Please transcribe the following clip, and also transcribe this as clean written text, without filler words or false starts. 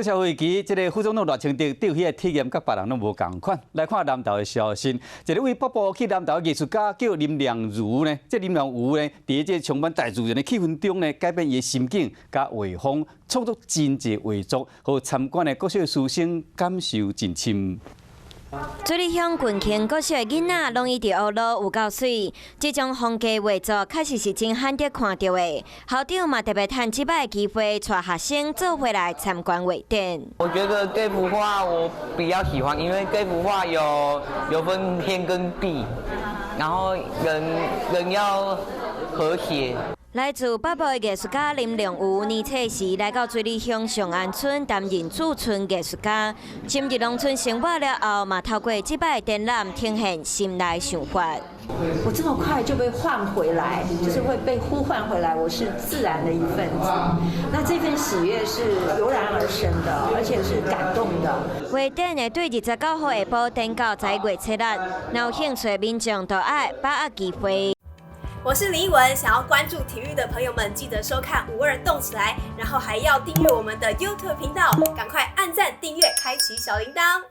小飛機，這个副總統賴清德對彼个體驗佮別人攏無仝款。來看南投的消息，一个位北部去南投的藝術家叫林良如呢，這林良如呢，佇這充滿大自然的氣氛中呢，改變伊的心境佮畫風，創作真濟畫作，予參觀的國小師生感受真深。水里鄉群慶國小的囡仔攏伊佇學路有夠媠，這種風格畫作確實是真罕得看著的。校長嘛特別趁這擺的機會，帶學生做伙來參觀畫展。我覺得這幅畫我比較喜歡，因為這幅畫有分天跟地，然後人人要和諧。來自北部的藝術家林良吳，年初時來到水里鄉上安村擔任駐村藝術家，深入農村生活了後，嘛透過這擺展覽呈現心內想法。我這麼快就被喚回來，就是會被呼喚回來，我是自然的一份子。那這份喜悅是油然而生的，而且是感動的。畫展會對29號下晡展到11月7日，若有興趣的民眾都愛把握機會。我是林奕文，想要關注體育的朋友們，記得收看五二動起來，然後還要訂閱我們的 YouTube 頻道，趕快按讚、訂閱、開啟小鈴鐺。